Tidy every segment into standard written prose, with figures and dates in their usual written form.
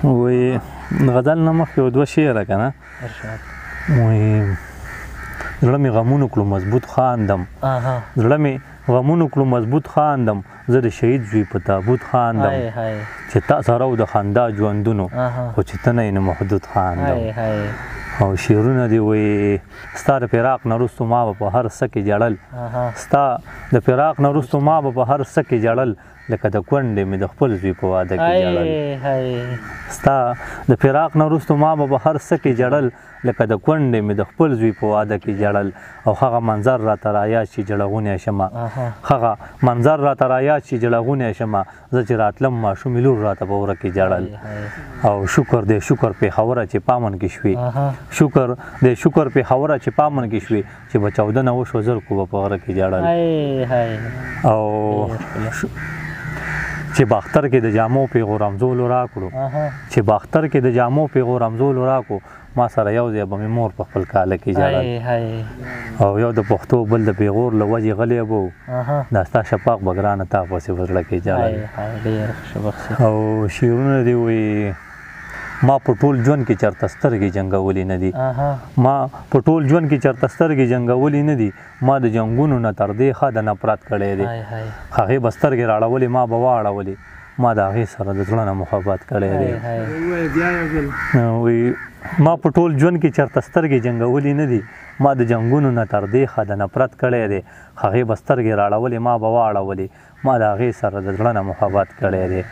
وایي غزل نه مخکې یو دوه شعره که نه، وایي زړه مې غمونو کړو مضبوط خاندم، زړه مې غمونو کړو مضبوط خاندم، زه د شهید زوی په تابوت خاندم، چې تا سره و د خندا ژوندونو خو چې ته نه یې نو محدود خاندم. او شعرونه دي وایي ستا د فراق نه وروسته ما به په هر څه کې ژړل، ستا د فراق نه وروسته ما به په هر څه کې ژړل، لکه د کونډې مې د خپل زوی په واده کې ژړل. ستا د فراق نه وروسته ما به په هر څه کې ژړل، لکه د کونډې مې د خپل زوی په واده کې ژړل. او هغه منظر راته رایاد شي ژړغونی شمه، هغه منظر راته رایاد شي ژړغونی شمه، زه چې راتلم ماشومې لور راته په وره کې ژړل. او شکر دی شکر پېښوره چې پامن کې شوې، شکر دی شکر پېښوره چې پامن کې شوې، چې به چاودنه وشوه زرکو به په غره کې ژړل. او چې باختر کې د جامو پیغور همزولو راکړو، چې باختر کې د جامو پیغور همزولو راکړو، ما سره یو ځای به مې مور په خپل کاله کې ژړل. او یو د پښتو بل د پیغور له وجې غلی به و، دا ستا شفاق به ګرانه تا پسې په زړه کې ژړل. او شعرونه دي وایي ما په ټول ژوند کې چرته سترګې جنګولې نه دي، ما په ټول ژوند کې چرته سترګې جنګولې نه دي، ما د جنګونو نه تر دې ښه د نفرت کړی دی. هغې به سترګې راړولې ما به واړولې، ما د هغې سره د زړه نه محبت کړی دی. ما په ټول ژوند کې چرته سترګې جنګولې نه دي، ما د جنګونو نه تر دې ښه د نفرت کړی دی. هغې به سترګې راړولې ما به واړولې، ما د هغې سره د زړه نه محبت کړی دی.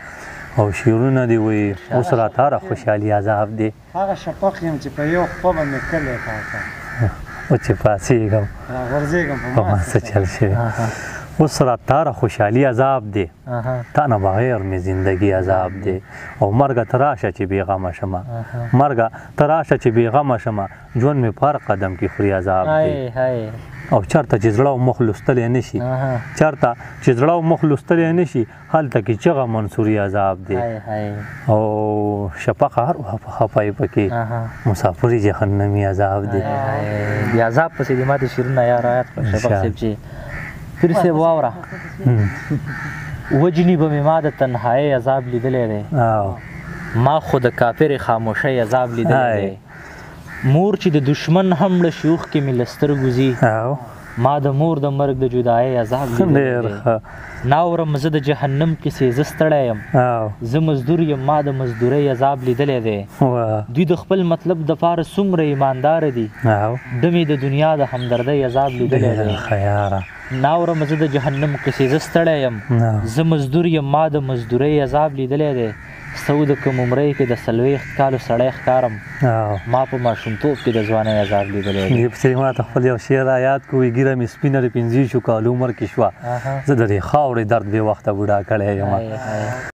او شعرونه دي وایي اوس راته هره خوشحالي عذاب دی، هغه شفق یم چې په یو خپه به مې کلی ټاکه، او چې پاڅېږم راغورځېږم په ما څه چل شوی. اوس راته هره خوشحالي عذاب دی، تا نه بغیر مې زندګي عذاب دی. او مرګه ته راشه چې بېغمه شمه، مرګه ته راشه چې بېغمه شمه، ژوند مې په هر قدم کې خوري عذاب دی. او چرته چې زړه او مخ لوستلی نه شي، چرته چې زړه او مخ لوستلی نه شي، هلته کې چغه منصوري عذاب دی. او شفقه هر وخت په خپه یې پکې مسافري جهنمي عذاب دی. د عذاب پسې دې ماته شعرونه یا رایاد کړه شفق صاحب چې پیر صاحب واوره، وجني به مې ما د تنهایۍ عذاب لیدلی دی، ما خو د کافرې خاموشۍ عذاب لیدلی دی. مور چې د دشمن هم مړه شي اوښکې مې له سترګو ځي، ما د مور د مرګ د جدایۍ عذاب لیدلی دی. ناورم زه د جهنم کیسې، زه ستړی یم، زه مزدور یم، ما د مزدورۍ عذاب لیدلی دی. دوی د خپل مطلب دپاره څومره ایمانداره دي، ده مې د دنیا د همدردۍ عذاب لیدلی دی. ناورم زه د جهنم کیسې، زه ستړی یم، زه مزدور یم، ما د مزدورۍ عذاب لیدلی دی. ستا د کم عمرۍ کې د 40 کالو سړی ښکارم، ما په ماشومتوب کې د ځوانۍ عذاب لیدلی دی. دې پسې ما ته خپل یو شعر را یاد کړو، ږیره مې سپینه د 25 کالو عمر کې شوه، زه د دې خاورې درد بې وخته بوډا کړی یم.